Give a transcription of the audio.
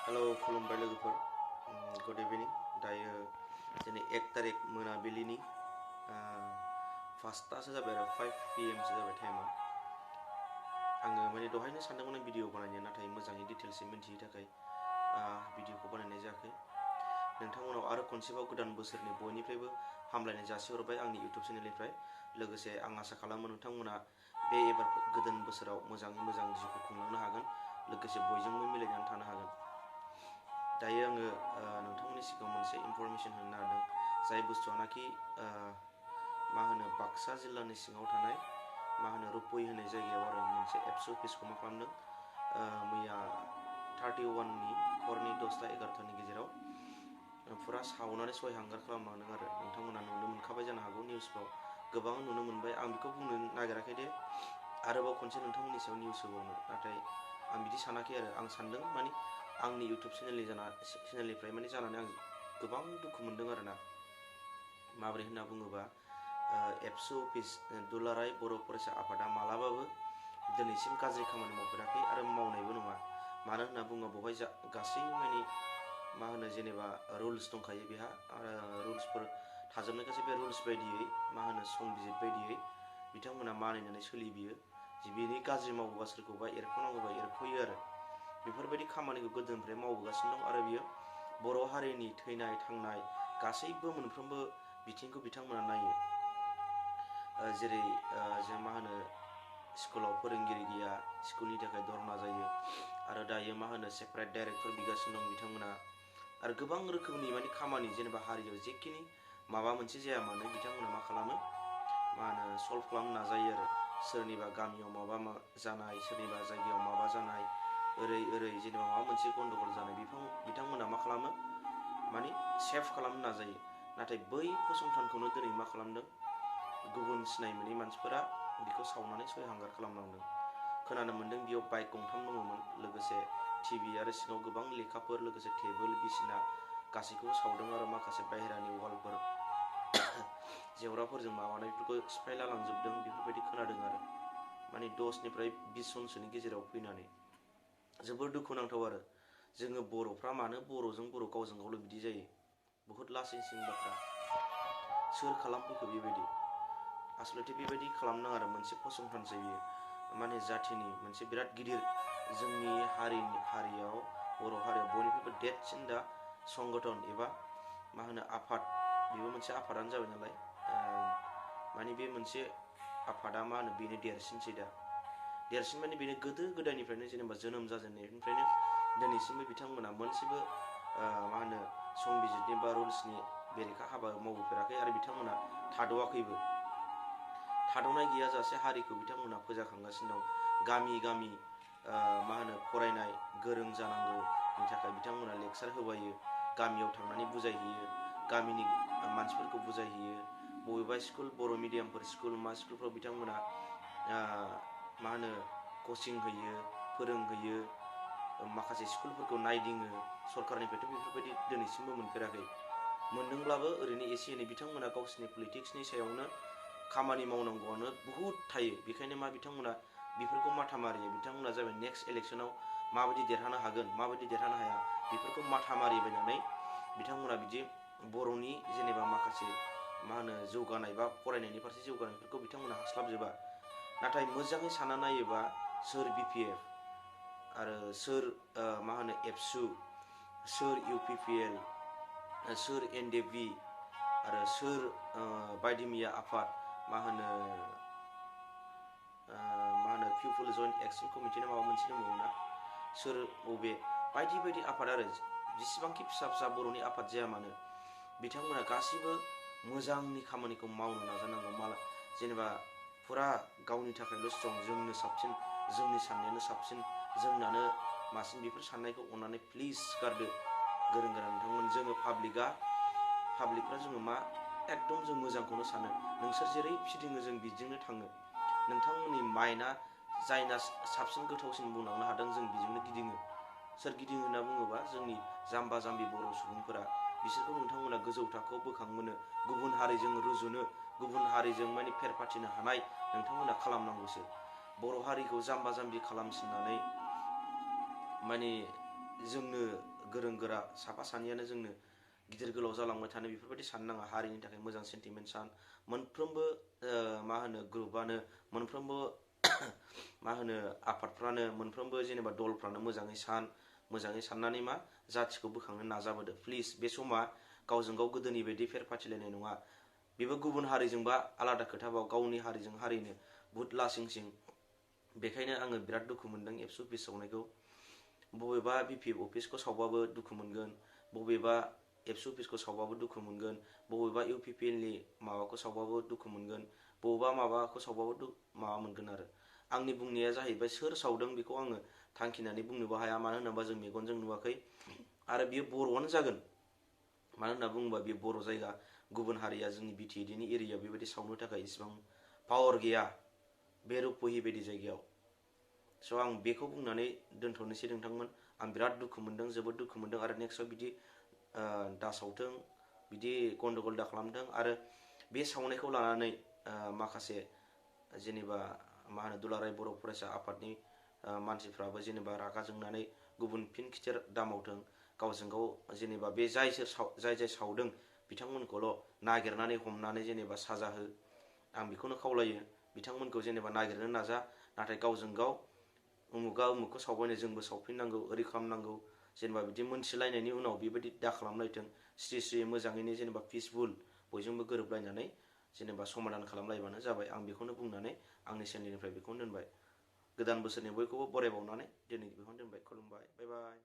Hello खुलुमबाय लोगोफोर good इभिनिं दायो दिनै 1 तारिख मोनाबिलिनि फासतासो जाबाय आरो 5 PM सो जाबाय टाइमा आङो माने दहायनो सानदोंमोन भिडिअ बानायनो नाथाय मोजाङै डिटेल्सै मिन्थियै थाखाय भिडिअखौ बानायनाय जायाखै नोंथांमोनाव आरो खनसेबाव गोदान बोसोरनि बयनिफ्रायबो हामलायनाय जासिहरबाय आंनि इउटिउब चेनेलनिफ्राय लोगोसे आं आसा खालामो नोंथांमोना बे एबार गोदान बोसोराव मोजाङै मोजां जिउखौ खुंलांनो हागोन लोगोसे बयजोंबो मिलायनानै थानो हागोन दायो आङो नोंथांमोननि सिगाङाव मोनसे इनफरमेसन होनो नागिरदों जाय बुस्थुआनाखि मा होनो बाक्सा जिल्लानि सिङाव थानाय मा होनो रुपई होननाय जायगायाव आरो मोनसे एबसु अफिसखौ मा खालामदों मैया 31नि हरनि 10ता 11तानि गेजेराव फुरा सावनानै सयहांगार खालामलांदों आरो नोंथांमोना नुनो मोनखाबाय जानो हागौ निउसफ्राव गोबां नुनो मोनबाय आं बेखौ बुंनो नागिराखै दे आरोबाव खनसे नोंथांमोननि सायाव निउस होबावनो नाथाय आं बिदि सानाखै आरो आं सानदों माने आंनि इउटिउब चेनेलनिफ्राय माने जानानै आं गोबां दुखु मोनदों आरोना माबोरै होनना बुङोबा एबसु अफिस दुलाराय बर' फरायसा आफादा मालाबाबो दिनैसिम गाज्रि खामानि मावफेराखै आरो मावनायबो नङा मानो होनना बुङोबा बेवहाय गासै माने मा होनो जेनेबा रुल्स दंखायो बेहा रुल्सफोर थाजोबनायखासो बे रुल्स बायदियै मा होनो संबिजित बायदियै बिथांमोना मानिनानै सोलिबियो जे बेनि गाज्रि मावोबा सोरखौबा एरख'नांगौबा एरख'यो आरो बेफोरबायदि खामानिखौ गोदोनिफ्राय मावबोगासिनो दं आरो बियो बर' हारिनि थैनाय थांनाय गासैबो मोनफ्रोमबो बिथिंखौ बिथांमोना नायो जेरै जों मा होनो स्कुलाव फोरोंगिरि गैया स्कुलनि थाखाय धरना जायो आरो दायो मा होनो सेपारेट डाइरेक्टर बिगासिनो दं बिथांमोना आरो गोबां रोखोमनि माने खामानि जेनेबा हारियाव जेखिनि माबा मोनसे जाया मानो बिथांमोना मा खालामो मा होनो सल्भ खालामनो नाजायो आरो सोरनिबा गामियाव माबा जानाय सोरनिबा जायगायाव माबा जानाय ओरै जेनेबा माबा मोनसे गन्डगल जानाय बिथांमोना मा खालामो माने सेभ खालामनो नाजायो नाथाय बै फसंथानखौनो दिनै मा खालामदों गुबुन सिनाय मोनै मानसिफोरा बेखौ सावनानै सयहांगार खालामलांदों खोनानो मोन्दों बेयाव बाइक गंथाम दङमोन लोगोसे टिभि आरो सिङाव गोबां लेखाफोर लोगोसे टेबोल बिसिना गासैखौबो सावदों आरो माखासे बाहेरानि वालफोर जेवराफोरजों माबानायफोरखौ सिफायला लांजोबदों बेफोरबायदि खोनादों आरो माने 10निफ्राय 20 जनसोनि गेजेराव फैनानै जोबोर दुखुनांथाव आरो जोङो बर'फ्रा मानो बर'जों बर' गावजों गावल' बिदि जायो बहुद लासिंसिं बाथ्रा सोर खालामफैखो बेबायदि आसलथे बेबायदि खालामनाङा आरो मोनसे फसंथानसो बियो माने जाथिनि मोनसे बिराद गिदिर जोंनि हारियाव बर' हारियाव बयनिख्रुइबो देरसिन दा संगठन एबा मा होनो आफाद बेबो मोनसे आफादानो जाबाय नालाय माने बे मोनसे आफादा मा होनो बेनो देरसिनसै दा देरसिन माने बेनो गोदो गोदायनिफ्रायनो जेनेबा जोनोम जाजेननायनिफ्रायनो दिनैसिमबो बिथांमोना मोनसेबो मा होनो संबिजितनि बा रुल्सनि बेरेखा हाबा मावबोफेराखै आरो बिथांमोना थाद'आखैबो थाद'नाय गैयाजासे हारिखौ बिथांमोना फोजाखांगासिनो दं गामि गामि मा होनो फरायनाय गोरों जानांगौनि थाखाय बिथांमोना लेक्सार होबायो गामियाव थांनानै बुजायहैयो गामिनि मानसिफोरखौ बुजायहैयो बबेबा स्कुल बर' मिडियामफोर स्कुल मा स्कुलफ्राव बिथांमोना मा होनो कचिं होयो फोरोंहैयो माखासे स्कुलफोरखौ नायदिङो सरकारनिफ्रायथ' बेफोरबायदि दिनैसिमबो मोनफेराखै मोनदोंब्लाबो ओरैनो एसे एनै बिथांमोना गावसिनि पलिटिक्सनि सायावनो खामानि मावनांगौआनो बहुद थायो बेखायनो मा बिथांमोना बेफोरखौ माथा मारियो बिथांमोना जाबाय नेक्स्ट इलेक्सनाव माबायदि देरहानो हागोन माबायदि देरहानो हाया बेफोरखौ माथा मारिबायनानै बिथांमोना बिदि बर'नि जेनेबा माखासे मा होनो जौगानाय बा फरायनायनि फारसे जौगानायफोरखौ बिथांमोना हास्लाबजोबा नाथाय मोजाङै सानना नायोबा सोर BPF आरो सोर मा होनो एबसु सोर UPPL सोर NDP आरो सोर बायदि मैया आफाद मा होनो पिपल जइन्ट एक्सन कमिटि ना माबा मोनसे दंबावोना सोर बबे बायदि बायदि आफाद आरो जेसेबांखि फिसा फिसा बर'नि आफाद जाया मानो बिथांमोना गासिबो मोजांनि खामानिखौ मावनो नाजानांगौ जेनेबा फुरा गावनि थाखायल' स्ट्रं जोंनो साबसिन जोंनि साननायानो साबसिन जोंनानो मासिन बेफोर साननायखौ अननानै प्लिज गारदो गोरों गोरा नोंथांमोन जोङो पाब्लिकफ्रा जोङो मा एकदम जों मोजांखौनो सानो नोंसोर जेरै फिदिङो जों बिदिजोंनो थाङो नोंथांमोननि माइन्डआ जायना साबसिन गोथावसिन बुंलांनो हादों जों बिजोंनो गिदिङो सोर गिदिङो होनना बुङोबा जोंनि जाम्बा जाम्बि बर' सुबुंफोरा बिसोरखौ नोंथांमोना गोजौ थाखोआव बोखांबोनो गुबुन हारिजों रुजुनो गुबुन हारिजों माने फेर फाथिनो हानाय नोंथांमोना खालामनांगौसो बर' हारिखौ जाम्बा जाम्बि खालामसिननानै माने जोंनो गोरों गोरा साफा सानैयानो जोंनो गिदिर गोलाव जालांबाय थानो बेफोरबायदि साननो नाङा। हारिनि थाखाय मोजां सेन्टिमेन्ट सान। मोनफ्रोमबो मा होनो ग्रुपआनो, मोनफ्रोमबो मा होनो आफादफ्रानो, मोनफ्रोमबो जेनेबा दलफ्रानो मोजाङै साननानै मा जाथिखौ बोखांनो नाजाबोदो। प्लिज बे समा गावजों गाव गोदोनि बायदि फेर फाथिलायनाय नङा। बेबो गुबुन हारिजोंबा आलादा खोथाबाव, गावनि हारिजों हारिनो बुहुत लासिंसिं। बेखायनो आङो बिराद दुखु मोनदों एबसु अफिस सावनायखौ। बबेबा बिपिएफ अफिसखौ सावबाबो दुखु मोनगोन, बबेबा एबसु अफिसखौ सावबाबो दुखु मोनगोन, बबेबा इउपिपिएलनि माबाखौ सावबाबो दुखु मोनगोन, बबेबा माबाखौ सावबाबो माबा मोनगोन आरो। आंनि बुंनाया जाहैबाय सोर सावदों बेखौ आङो थांखिनानै बुंनोबो हाया, मानो होनोबा जों मेगनजों नुवाखै। आरो बियो बर'आनो जागोन, मानो होनना बुङोबा बेयो बर' जायगा। गुबुन हारिया जोंनि बिटिएडिनि एरियायाव बेबायदि सावनो थाखाय इसिबां पावार गैया बे रुपहि बायदि जायगायाव। स' आं बेखौ बुंनानै दोनथ'नोसै नोंथांमोन। आं बिराद दुखु मोनदों, जोबोद दुखु मोनदों। आरो नेक्स्टआव बिदि दा सावथों, बिदि गन्डगल दा खालामथों। आरो बे सावनायखौ लानानै माखासे जेनेबा मा होनो दुलाराय बर' फरायसा आफादनि मानसिफ्राबो जेनेबा रागा जोंनानै गुबुन फिन खिथेर दामावथों। गावजों गाव जेनेबा बे जाय सावदों बिथांमोनखौल' नागिरनानै हमनानै जेनेबा साजा हो। आं बेखौनो खावलायो। बिथांमोनखौ जेनेबा नागिरनो नाजा, नाथाय गावजों गाव उमुगा उमुगखौ सावबायनो जोंबो सावफिननांगौ, ओरै खालामनांगौ। जेनेबा बिदि मोनथिलायनायनि उनाव बेबायदि दा खालामलायथों। स्रि स्रि मोजाङैनो जेनेबा पिसफुल बयजोंबो गोरोबलायनानै जेनेबा समाधान खालामलायबानो जाबाय। आं बेखौनो बुंनानै आंनि चेनेलनिफ्राय बेखौनो दोनबाय। गोदान बोसोरनि बयखौबो बरायबावनानै दिनै बेखौनो दोनबाय। खुलुमबाय, बाय बाय।